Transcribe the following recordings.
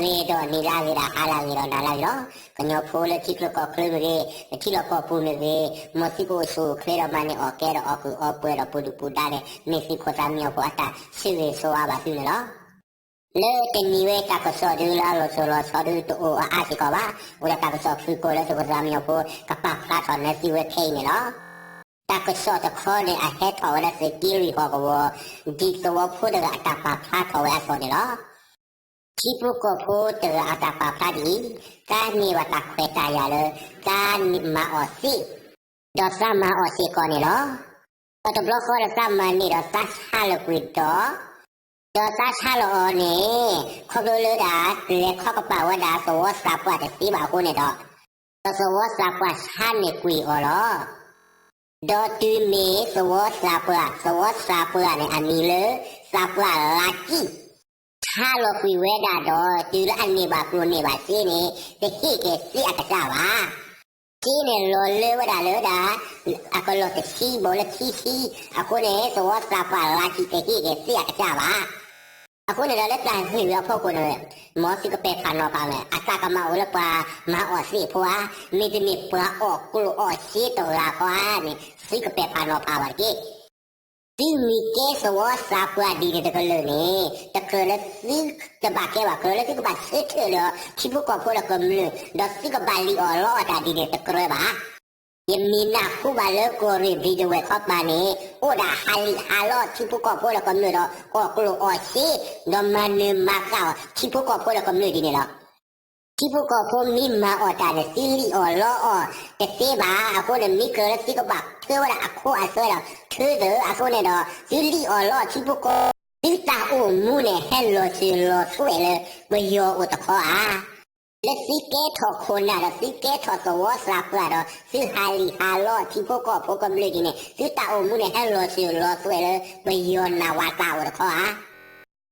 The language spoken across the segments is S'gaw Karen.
ဂ့ၤဒီးနံၤလၢဂ့ၤဒီးဟါလၢဂ့ၤဒီးနၤလၢဂ့ၤလီၤ. ကညီဖိလၢထံချၢကီၢ်ချၢမ့ၢ်ဂ့ၤ, ပထံလီၢ်ကီၢ်ပူၤမ့ၢ်ဂ့ၤ, မ်သုကအိၣ်ဆူၣ်အိၣ်ချ့ဒီးမၤန့ၢ်အီၣ်ကဲဒီးအီၣ်ကုၢ်အီပှဲၤဒီးပူၤဒုၣ်ပူၤဒါန့ၣ် မ့ၢ်သုးခိၣ်သးမံအီၤဖိအတၢ်ဆၢဂ့ၤဆၢဝါဘၣ်သုန့ၣ်လီၤ. လၢတနံၤဝဲတၢ်ကစီၣ်ဒုးလၢအလီၤစိၤလီၤဆီဒုးတအိၣ်အါအါစ့ၢ်ကီးဘၣ်. အိၣ်ဒီးတၢ်ကစီၣ်ဖုၣ်ကိာ်လၢသုးခိၣ်သးမံအီၤဖိ ကပာ်ဖျါထီၣ်န့ၢ်သုဝဲခဲအံၤန့ၣ်လီၤ. တၢ်ကစီၣ်တခီန့ၣ် အဟဲထီၣ်ဝဲလၢသုးက့လွံၢ်ဟီၣ်ကဝီၤ ဒ်သဝီဖိတဂၤအတၢ်ပာ်ဖျါထီၣ်ဝဲအသိးန့ၣ်လီၤ. ထံဖိကီၢ်ဖိတဂၤအတၢ်ပာ်ဖျါဒ်အံၤ, သးန့ၢ်ဘၣ်တၢ်ခွဲးတၢ်ယာ်လၢ သးမၤအီၣ်သ့, ဒီးသးမၤအီၣ်စ့ၢ်ကီးန့ၣ်လီၤ. ဒီးတဘျီဃီဒီးသးမၤန့ၢ်ဒီးသးဆါလီၤကွံာ်ဒီး, ဒီးသးဆါလီၤအီၤန့ၣ် ခီဖျိလၢဒၣ် လဲၤခီကပာ်ဝဲဒၣ်သဝီသးပှၢ်တသ့ဘၣ်အဃိန့ၣ်ဒီး, ဒီးသဝီသးပှၢ်ဆါန့ၢ်ကွံာ်အီၤလီၤ. ဒီးတုၤမ့ၢ်သဝီသးပှၢ်, သဝီသးပှၢ်န့ၣ် အမံၤလၢ သးပှၢ်လါကံၣ်, ဆါလီၤကွံာ်ဝဲဒၣ်ဒီး တုၤလၢအန့ၢ်ဘၣ်ကျိၣ်န့ၢ်ဘၣ်စ့န့ၣ် တဟ့ၣ်က့ၤသ့အကစၢ်ဘၣ်. စ့န့ၣ်လီၤလၢဝဲဒၣ်လၢဒၣ် အကလီၢ်တဆံဘၣ်လၢခံဆံ, အဃိန့ၣ် သဝီသးပှၢ်လါကံၣ်တဟ့ၣ်က့ၤသ့အကစၢ်ဘၣ်. အဃိန့ၣ်ဒီးလၢတၢ်ဂ့ၢ်ဝဲအဖီခိၣ်န့ၣ် မ်သုကပဲာ်ဖးနီၤဖးဝဲ အတၢ်ကမၣ်အိၣ်လၢပှၤမၤအီၣ်သ့ၣ်ဖိဧါ, မ့တမ့ၢ်ပှၤအီၣ်ကျိၣ်အီၣ်စ့တဂၤဃီဧါန့ၣ် သုကပဲာ်ဖးနီၤဖးဝဲတက့ၢ်. သုမ့ၢ်ကဲသဝီသးပှၢ်ဒ်န့ၣ်တကလုာ်န့ၣ် တကြၢးလၢသုတဘၣ်ကဲဘၣ်, ကြၢးလၢသုကဘၣ်ဆၢထၢၣ်ဒီးထံဖိကီၢ်ဖိဒီးကမျၢၢ်, ဒီးသုကဘၣ်လံၣ်အီၣ်လီအီၣ်တၢ်ဒ်န့ၣ်တကြၢးဘၣ်. ယမ့ၢ်နၢ်ဟူဘၣ်လၢကီၢ်ရ့ၣ်ဘျံးဒဝဲၢ်ခီပၤန့ၣ် အိၣ်ဒၣ်ဟးလံာ်ဟးလီအီၣ်ထံဖိကီၢ်ဖိဒီးကမျၢၢ်ဒီး အီၣ်ကျိၣ်အီၣ်စ့, ဒီးမၤနၢၤမၤဃၣ်အီၣ်ထံဖိကီၢ်ဖိဒီးကမျၢၢ်ဒ်န့ၣ်လီၤ. ထံဖိကီၢ်ဖိမ့ၢ်မၤအီၣ်တၢ်န့ၣ် သုလံၣ်အီၣ်လီအီၣ်တသ့ဘၣ်. အဃိန့ၣ် မ့ၢ်ကြၢးလၢသုကဘၣ်ထၢဝဲဒၣ်အခိအသွဲဒီးထၢသ့အဃိန့ၣ်ဒီး သုလံၣ်အီၣ်လီအီၣ်ထံဖိကီၢ်ဖိ, သုတၢ်အိၣ်မူန့ၣ် ဟဲလီၤစၢၤလီၤသွဲၣ်လၢပယီၤအိၣ်တခီဧါ. လၢသုကဲထီၣ်ခိၣ်နၢ်ဒီးသုကဲထီၣ်သဝီသးပှၢ်ဒီး သုဟးလံာ်ဟးလီအီၣ်ထံဖိကီၢ်ဖိကမျၢၢ်ဒ်န့ၣ် သုတၢ်အိၣ်မူန့ၣ် ဟဲလီၤစၢၤလီၤသွဲၣ်လၢပယီၤနးဝးတၢ်အိၣ်တခီဧါ.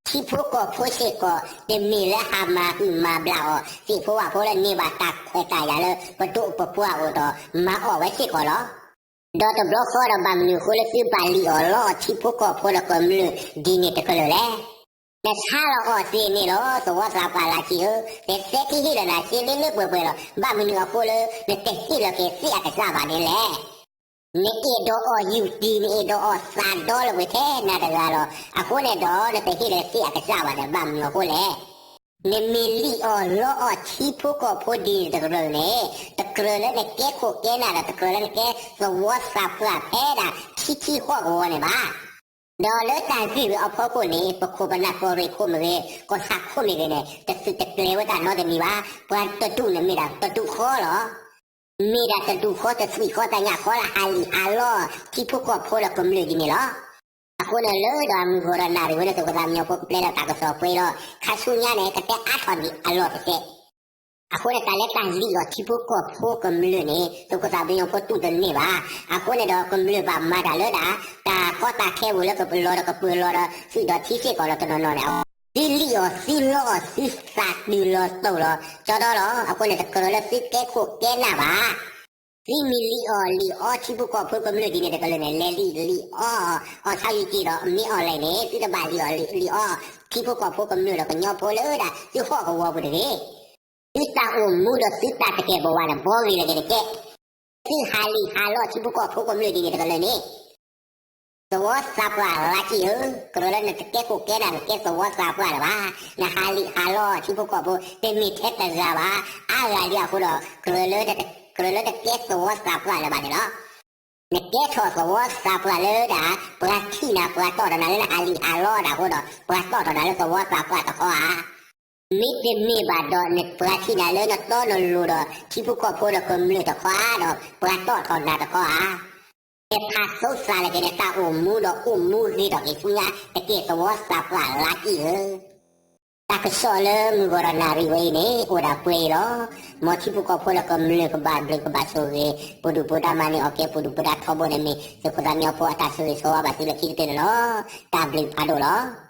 ထံဖိကီၢ်ဖိစ့ၢ်ကီး တမ့ၢ်လၢဟးမၤဟုၣ်မၤဘျးအီၤ သ့ၣ်ဖိဝၣ်ဖိလၢန့ၢ်ဘၣ်တၢ်ခွဲးတၢ်ယာ်လၢပဒိၣ်ပပှၢ်အအိၣ်ဒီး မၤအီၣ်ဝဲစ့ၢ်ကီးလီၤ. ဒီးတဘျီဃီဒီးဘၣ်မနုၤအဃိလၢသုဘၣ်လံၣ်အီၣ်လီအီၣ်ထံဖိကီၢ်ဖိဒီးကမျၢၢ်ဒ်န့ၣ်တကလုာ်လဲၣ်. နဆါလီၤအီၣ်သ့န့ၣ်လီၤ သဝီသးပှၢ်လၢကံၣ်ဧၢ, ပသဲကဟ့ၣ်လီၤနၤစ့လၢလၢပှဲၤပှဲၤလီၤ. ဘၣ်မနုၤအဃိလၢ နတဟ့ၣ်လီၤက့ၤသ့အကစၢ်ဘၣ်န့ၣ်လဲၣ်. နအဲၣ်ဒိးအီၣ်ယူၢ်တံၢ် နအဲၣ်ဒိးအီၣ်သးဒီလၢပှဲၤထဲနၤတဂၤလီၤ. အဃိန့ၣ်ဒီး နတဟ့ၣ်လီၤသ့အကစၢ်ဘၣ်န့ၣ် ဘၣ်မနုၤအဃိလဲၣ်. နမ့ၢ်လံၣ်အီၣ်လီအီၣ်ထံဖိကီၢ်ဖိဒ်န့ၣ်တကလုာ်န့ၣ် တကြၢးလၢနကဲခိၣ်ကဲနၢ်ဒီး တကြၢးလၢနကဲသဝီသးပှၢ်ဖဲဒၣ်ထံထံဟီၣ်ကဝီၤန့ၣ်ဘၣ်. ဒီးလၢတၢ်ဂ့ၢ်ဝဲအဖီခိၣ်န့ၣ် ပခိၣ်ပနၢ်ကီၢ်ရ့ၣ်ခိၣ်မ့ၢ်ဂ့ၤ, ကီၢ်ဆၣ်ခိၣ်မ့ၢ်ဂ့ၤန့ၣ် တသုးတကျဲၤဝဲတၢ်နီတမံၤဘၣ်. ပှၤတဒူၣ်န့ၣ်မ့ၢ်ဒၣ်တဒူၣ်ဃီလီၤ. မ့ၢ်ဒၣ်တဒူၣ်ဃီတသွံၣ်ဃီတညၣ်ဃီလၢဟးလံာ်ဟးလီထံဖိကီၢ်ဖိဒီးကမျၢၢ်ဒ်န့ၣ်လီၤ. အဃိန့ၣ်လၢဒီးမုၢ်ဂီၤဒီးနၣ်ရံၣ်ဝဲန့ၣ် သုးခိၣ်သးမံညီၤဖိကပျဲလီၤတၢ်ကစီၣ်ပှဲၤလီၤ. ခါဆူညါန့ၣ် ကတဲအါထီၣ်ဒံးအလီၢ်တစဲး. အဃိန့ၣ် တၢ်လၢတၢ်လံၣ်အီၣ်ထံဖိကီၢ်ဖိကမျၢၢ်န့ၣ် သုးခိၣ်သးမံညီၤဖိတူၢ်တန့ၢ်ဘၣ်. အဃိန့ၣ်ဒီးကမျၢၢ်ဘၣ်မၤတၢ်လၢဒၣ် တၢ်ကီတၢ်ခဲပူၤလၢကပလီၤဒီးကပၢၤလီၤဒီး သုးဒီးထံစ့ၢ်ကီးလီၤတနီၤနီၤန့ၣ် သုလံၣ်အီၣ်သုလီအီၣ် သုသးတုၤလီၤတိာ်လီၤကၠီဒီလီၤ. အဃိန့ၣ် တကြၢးလၢသုကဲခိၣ်ကဲနၢ်ဘၣ်. သုမ့ၢ်လံၣ်အီၣ်လံၣ်အီထံဖိကီၢ်ဖိကမျၢၢ်ဒ်န့ၣ်တကလုာ်န့ၣ် လဲၤလံၣ်လံၣ်အီအီၣ် အီၣ်ဆါယံာ်က့ၤဒီး မ့ၢ်အီၣ်လဲၣ်န့ၣ် သုတဘၣ်လံၣ်အီၣ်လံၣ်အီၣ် ထံဖိကီၢ်ဖိကမျၢၢ်ဒီးကညီဖိလၢဒၣ်သုဟီၣ်ကဝီၤပူၤတဂ့ၤ. သုတၢ်အိၣ်မူဒီးသုတၢ်တကဲာ်ဘဝန့ၣ် ဘီဂ့ၤလၢက့ၤတကဲး. သုဟးလံၣ်ဟးလီထံဖိကီၢ်ဖိကမျၢၢ်ဒ်န့ၣ်တကလုာ်န့ၣ် သဝီသးပှၢ်လၢကံၣ်ဧၢ, ကြၢးလၢနတကဲခိၣ်ကဲနၢ် နကဲသဝီသးပှၢ်လၢၤဘၣ်. နဟးလံၣ်ဟးလီထံဖိကီၢ်ဖိ တမ့ၢ်ထဲတဂၤဘၣ်, အါဂၤလံအဃိဒီး ကြၢးလၢတကဲသဝီသးပှၢ်လၢၤဘၣ်န့ၣ်လီၤ. နကဲထီၣ်သဝီသးပှၢ်လၢဒၣ် ပှၤထံၣ်နၤ ပှၤတီၣ်ထီၣ်နၤလၢနဟးလံၣ်ဟးလီဒၣ်အဃိဒီး ပှၤတီၣ်ထီၣ်နၤလၢသဝီသးပှၢ်တခီဧါ. မ့တမ့ၢ်ဘၣ်ဒီး နပှၤထံၣ်နၤလၢနတီနလိၤဒီး ထံဖိကီၢ်ဖိဒီးကမျၢၢ်တခီဧါဒီး ပှၤတီၣ်ထီၣ်နၤတခီဧါ. ကဲဖးသိသးလၢက့ၤန့ၣ် တၢ်အိၣ်မူဒီးအိၣ်မူဂ့ၤထီၣ်က့ၤဆူညါ တကဲသဝီသးပှၢ်လၢကံၣ်ဧၢ. တၢ်ကစီၣ်လၢမုၢ်ဂီၤဒီးနၣ်ရံၣ်ဝဲအံၤန့ၣ် အိၣ်ဒၣ်ပှဲၤအံၤလီၤ. မ်ထံဖိကီၢ်ဖိဒီးကမျၢၢ်ကဘၣ်ဘျုးကဘၣ်ဆိၣ်ဂ့ၤ ပဒုၣ်ပဒါမၤန့ၢ်အီၣ်ကဲ ပဒုၣ်ပဒါထီဘိန့ၣ်မ့ၢ် သုးခိၣ်သးမံညီၤဖိအတၢ်ဆိၣ်ဂ့ၤဆိၣ်ဝါဘၣ်သုလၢခံကတၢၢ်န့ၣ်လီၤ. တၢ်ဘျုးဖးဒိၣ်လီၤ.